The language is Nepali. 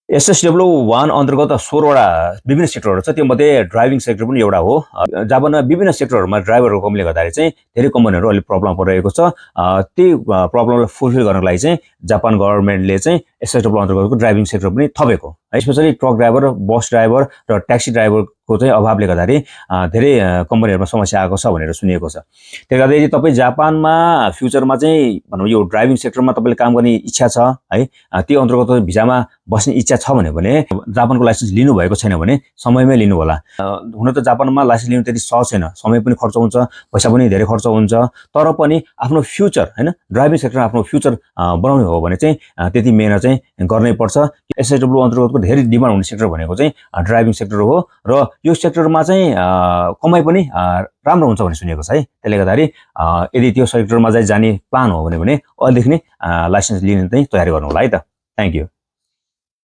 एसएसडब्ल्यू 1 अन्तर्गत 16 वटा विभिन्न सेक्टरहरू छ। त्योमध्ये ड्राइभिङ सेक्टर पनि एउटा हो। जापानमा विभिन्न सेक्टरहरूमा ड्राइभरहरूको कमीले गर्दाखेरि चाहिँ धेरै कम्पनीहरू अलि प्रब्लम परिरहेको छ। त्यही प्रब्लमलाई फुलफिल गर्नको लागि चाहिँ जापान गभर्नमेन्टले चाहिँ एसएसडब्ल्यू अन्तर्गतको ड्राइभिङ सेक्टर पनि थपेको। स्पेसली ट्रक ड्राइभर, बस ड्राइभर र ट्याक्सी ड्राइभरको चाहिँ अभावले गर्दाखेरि धेरै कम्पनीहरूमा समस्या आएको छ भनेर सुनिएको छ। त्यसले गर्दा यदि तपाईँ जापानमा फ्युचरमा चाहिँ भनौँ यो ड्राइभिङ सेक्टरमा तपाईँले काम गर्ने इच्छा छ है, त्यो अन्तर्गत भिजामा बस्ने इच्छा छ भने जापानको लाइसेन्स लिनुभएको छैन भने समयमै लिनु होला। हुन त जापानमा लाइसेन्स लिनु त्यति सहज छैन, समय पनि खर्च हुन्छ, पैसा पनि धेरै खर्च हुन्छ। तर पनि आफ्नो फ्युचर हैन, ड्राइभिङ सेक्टरमा आफ्नो फ्युचर बनाउने हो भने चाहिँ त्यति मेहनत चाहिँ गर्नै पर्छ। एसएसडब्ल्यू अन्तर्गतको धेरै डिमान्ड हुने सेक्टर भनेको चाहिँ ड्राइभिङ सेक्टर हो र यो सेक्टरमा चाहिँ कमाइ पनि राम्रो हुन्छ भन्ने सुनेको छ है। त्यसले गर्दाखेरि यदि त्यो सेक्टरमा चाहिँ जाने प्लान हो भने अहिलेदेखि नै लाइसेन्स लिने चाहिँ तयारी गर्नु होला है त। Thank you.